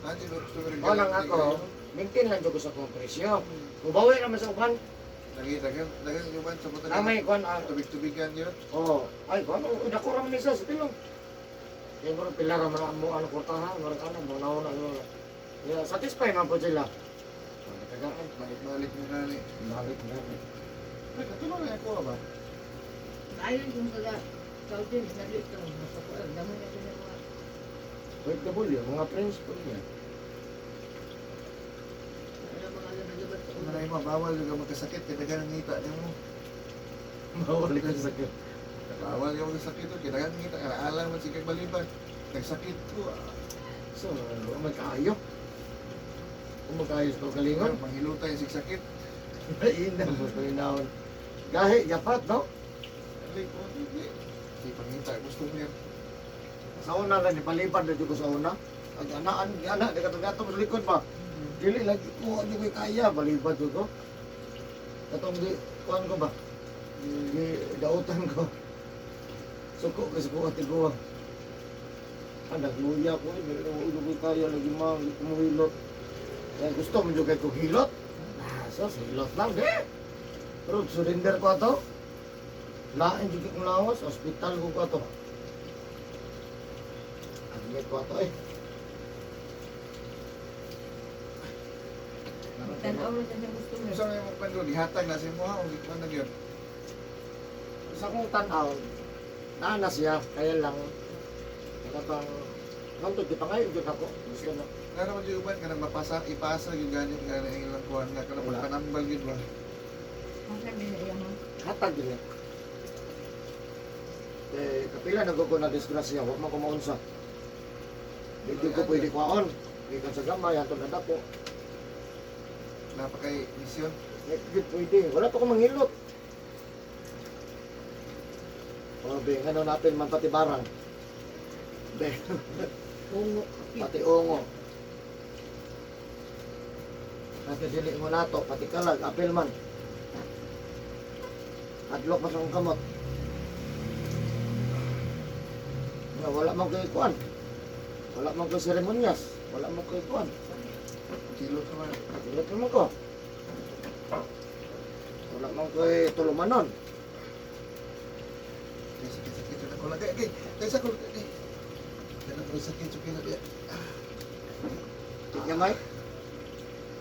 Naji, mga customer O lang galante ako, kayo. maintain lang jud ko sa akong presyo. Mubawi naman sa uban. Lagi, daghan, daghan yung uban sa mga Namay kuan ah, Tubig-tubigan yun. oh, ay kuan oh, dako ra man ni siya sa tilong. Kaya mo pila ra man mo ano kwarta ha, murag ano mo nauna ano. Yeah, satisfy man po sila. Oh, natagaan. Balik-balik mo gani. Balik na. Ay, katulong na ako ba? Ayon kung taga Saudi, naglit ko mapakuan damo na sila mga OFW, mga friends po niya. ano, mga labat sa ulo. Maray mo, bawal yung magkasakit, kaya daghan ang ngita niya mo. Mawali ka sa sakit. Bawal yung magkasakit, kaya daghan ang ngita, kaya alam mo, sige balibad. Nagsakit ko. Ah. So, magkaayo. Kung magkaayo sa kalingon, Manghilutay yung sigsakit. ina mo ko inaon. Gahi, gapat, no? Dali ko, hindi. Di pangita, gusto mo yan. Sa una lang, ipalipad na dyan ko sa una. Ag anaan, ana, di ka sa likod ba? Dili lagi ko, ano ko kaya, balibad ko. Katong di, kuan ko ba? Di, dautan ko. Suko kasi ko ati ko. Ah, nagluya ko, eh, dili ko ko kaya, lagi ma, di ko mohilot. Kaya gusto mo dyan ko hilot. Ah, so, hilot lang, di. Pero surrender ko ato. Lain jud kong lawas, hospital ko ko ato. Admit ko ato eh. Tanaw ra sa siyang gusto mo. Kung saan mo pandol, ihatag na sa imo ha, kung di na gyud. Sa akong tanaw, naa na siya, kaya lang, nakapang, nantod, di pa ngayon, dyan ako. Gusto na. Nga naman yung uban, kanang mapasa, ipasa gyud gani gani ang ilang kuan nga kanang Wala. panambal gyud ba. Ang sabi niya iya mo. Hatag din eh. Eh, kapila na ko na disgrasya, huwag man kumaunsa. Di ko pwede kuhaon. Gikan sa gamay, antong nadako. Napakay misyon. Eh, good, pwede. Wala pa ko manghilot. O, be, ano natin man pati barang. Be, Ungo. pati ungo. Pati dili mo nato, pati kalag, apel man. Adlok man sa akong kamot. Nga, wala man kay kuan. Wala man kay seremonyas. Wala man kay kuan. Kilo naman. Hilot naman ko. Wala man kay tulumanon. Kay sakit sakit na ko lagi. Kay kay sa ko. Kay. Kana ko sakit sa kilo diya. Tignan mo eh.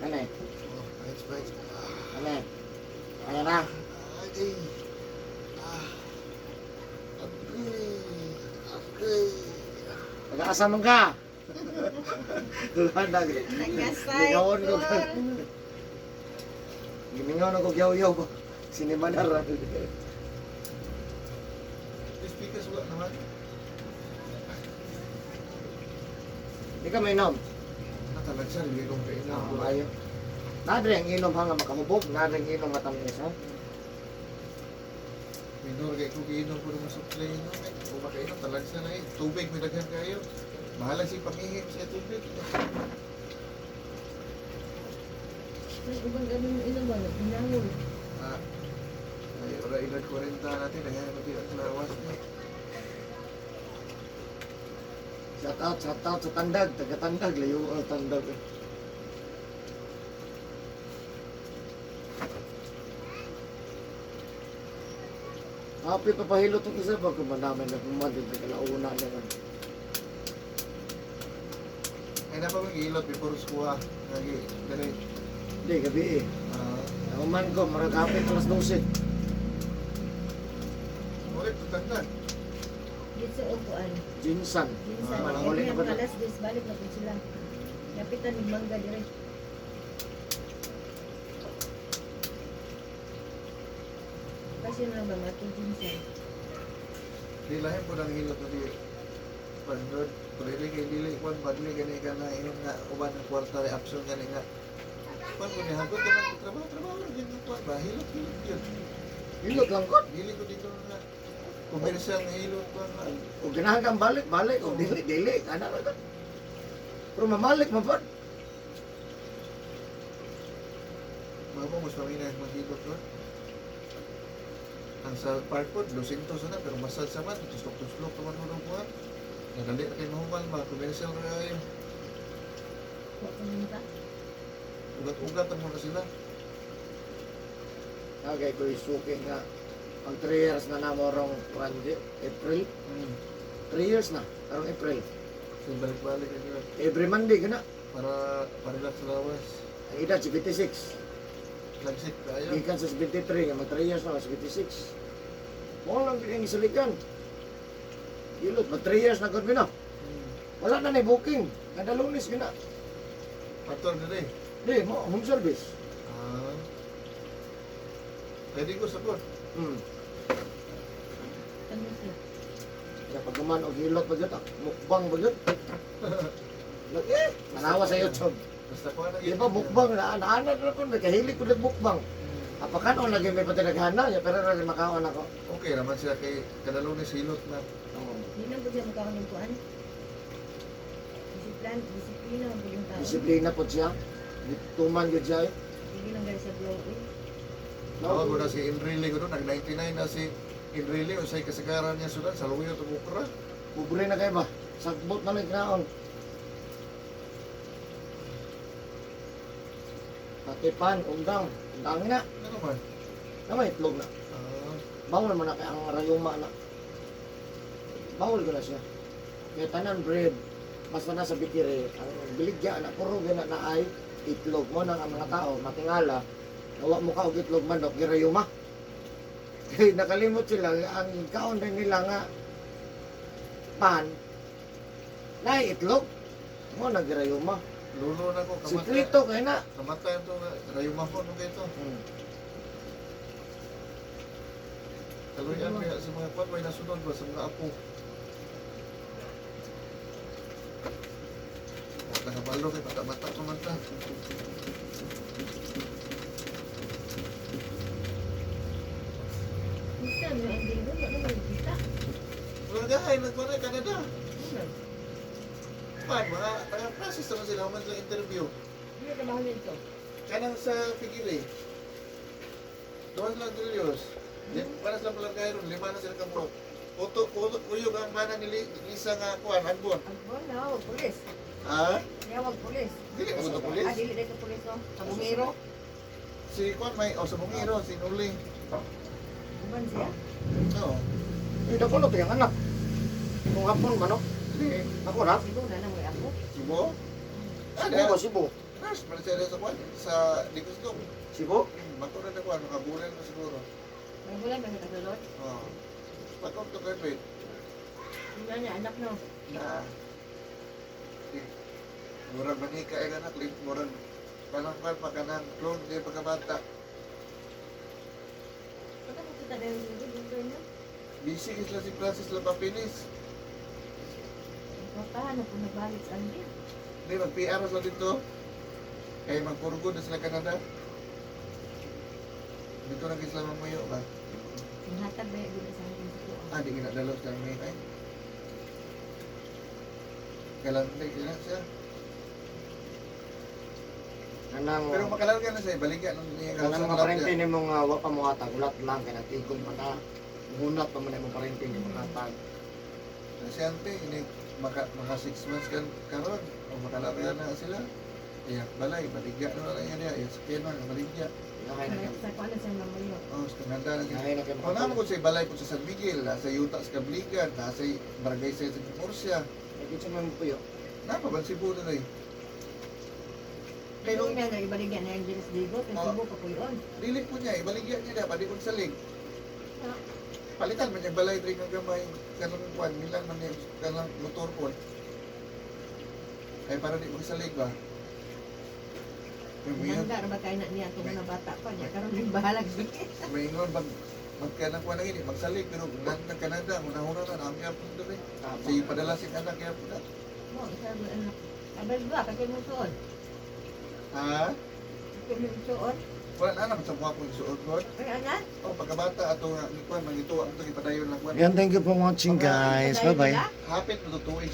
Ano eh? Oh, bites bites. Ah, Ano eh? Ayan na. ay. Ah. Agay. Agay. Nag-aasa man ka. Wala na. Lingawan ko. Gimingaw na ko gyaw-yaw ba. Sinima na ra. Speakers wala naman. Di ka may inom. Natalagsa, hindi kong kainan. Ah, ayo. Nadre ang inom ha nga makahubog. Nadre ang inom nga tamis ha. Minor kay kung iinom ko naman supply no. Eh, kung makainom, talagsa na eh. Tubig, may daghan kayo. Bahala si pangihim sa tubig. May ubang ganun mo inom ba? Naghinangol. Ah, ay, ora edad 40 natin, ayan, pati ang lawas niya. Shout out sa Tandag. Taga Tandag. Layo ang Tandag. Eh. Happy pa pahilot ang isa ba kung manamin na pumadil sa kalauna naman. Ay, napa mag-ilot before skuha. Lagi, dali. Hindi, gabi eh. Ah, Nauman ko, marag hapit alas 12. ulit, tutanda. Dito sa upuan. Jinsan. Minsan, Ah, huli every na ba na? alas 10, balik na po sila. Kapitan ng mangga dire. Kasi na ba matong minsan? Di lahin po ng hilot na di. Pag-bird, pwede kay dili, kwan, badli, gani ka na, inom nga, uban ng kwarta, reaction, gani nga. Kwan, kung nihagot ka ng trabaho, trabaho, rin yung kwan ba, hilot, hilot, yun. Hilot lang ko. Dili ko dito na, commercial nga hilot, kwan, nga. O ganahan kang balik, balik. O dili, dili. Ana lang ka. Pero mamalik, mapad. Babo, mas mamina yung maghilot doon. Ang sa park po, 200 na, pero masal sa man, tuslok-tuslok naman ko ng kuwan. Nadali na kayo mahuman, mga commercial na kayo. Wa ko nunta. Ugat-ugat ang muna sila. Okay, ko isuki nga. Ang 3 years na namorong Pranje, April. 3 years na, karong April. So, balik-balik na yun. Every Monday, gana. Para, para relax sa lawas. Ang edad, 76. Lagsik tayo. Gikan sa 73, nga mag 3 years na, 76. Mo lang gid ang isalikan. Hilot, mag 3 years na gud mi na. Wala na ni booking. Kada Lunes gina. Pator na rin. Di, mo home service. Ah. Pwede ko sabot. Ano siya? Kaya pag guman og hilot ba gyud, ah, mukbang ba gyud. Nag eh, manawa sa YouTube. Basta ko na Di ba mukbang na naana na ko nagkahilig ko nagmukbang. Apakan o lagi may patinaghana, ya pero ra makaon ako. Okay naman siya kay kada Lunes hilot na. Oo. Di na po siya mukha ng kuan. Disiplina, disiplina ang buling tao. Disiplina po siya. Tuman gyud siya. Eh. Sige lang guys sa blow eh. Tawag ko na si Enrile ko doon, nag-99 na si Enrile, o sa'y kasagaran niya sudan, sa luyo to bukra. Pobre na kayo ba? Sagbot na lang kinaon. Pati pan, undang, undang na. Ano man? Na may itlog na. Ah, Bawal mo na kay ang rayuma na. Bawal ko na siya. Kaya tanan bread, basta na sa bikiri, ang biligya na puro gina na ay itlog mo nang ang mga tao matingala. Nawa mo ka og itlog manok girayuma. Kay nakalimot sila ang kaon rin nila nga pan na itlog mo na girayuma. lulo na ko, Si kamatay. Clito kay na. Kamatay to, rayumahon mo kayo to. Kaluyan kaya sa mga kwan, may nasunod ba sa mga apo? O, Nakabalo kay bata-bata pa man ta. Minsan, may ang dinggo, wala mo kita. Wala gahay, nagkuhan Canada. Ano? Pan, mga taga-process naman sila, human sila interview. Ano trabaho nito? Kanang sa Pigili. Doon lang Julius. Para sila palang kayo, lima na sila kabuok. Uto, uto, kuyog ang mana ni Lisa nga kuan, agbon. Agbon na, wag pulis. Ha? Niya wag pulis. Dili mo to pulis. Ah, dili dito pulis oh. Sa bungiro. Si kuan may, oh, sa Bungiro, si Nuli. Uban siya. No. Eh, dako na to yung anak. Kung hapon ba no? Dili. Ako na. Sibo na lang may ako. Subo? Ah, Cebu ba di. Cebu? Nurse, man siya sa kuan, sa Ligusdong. Cebu? Bato na na kuan, makabulan na siguro. May wala may nakasulot. Oh. Pagkong to graduate. Wala niya, anak no. Na. Eh, murag manika ay anak, murag kanang kuan pa kanang clone di pagkabata. Pagka mo kita na yung linggo, dito niya. Busy sila si Francis Lapapinis. Portahan na po nagbalik sa Andy. Hindi, mag-PR sila dito. Kaya magpurgo na sila Canada. Dito na sila mamuyo ba? Ang hatag ba yung sa akin sa kuha. Ah, di ginadalo sila may ay. Kailan hindi kailan siya. Kanang Pero makalarga na siya, baligya nung niya kanang mga parente nimo nga wa pa mo hatag, ulat lang kay nagtigom pa ta. Hunat pa man imong parente ni hatag. Kasi ante, ini maka 6 months kan karon o makalarga na sila. Iya, balay, baligya na lang yan niya. Iya, sakyan na, baligya. Nakay na kay Sa kuha na siya mamuyo. Oh, sa Canada na sila. nakay na kay Kung naman ko sa balay po sa San Miguel, nasa Yuta sa Kabligan, nasa Barangay sa Murcia. Nagkitsa man mo puyo. Napa ba Cebu na rin? Kaya Kaya nung niya naibaligyan na yung James Digo, kay Oh. Cebu pa po yun. dili po niya, ibaligya niya na, pwede kong salig. Palitan man niya balay diri nga gamay, kanang kuan milang man niya kanang motor ko. Ay para di mo salig ba? May ingon, Hangga ra ba kayo na niya itong mga bata pa niya. Karon yung bahalag may ingon pag magkanang kuan na gini, magsalig pero nan na Canada, una-una na nami yapon diri. Tama. Si padala si anak yapon na. Mo, isa mo anak. Abal ba, kasi mo suot. Ha? Kasi mo suot. Wala na naman sa mukha kong suot ko. Ay, anak. Oh, pagkabata ato nga ni kuan mangituwa ato gipadayon lang kuan. Yan, thank you for watching, guys. Bye-bye. Hapit matutuig.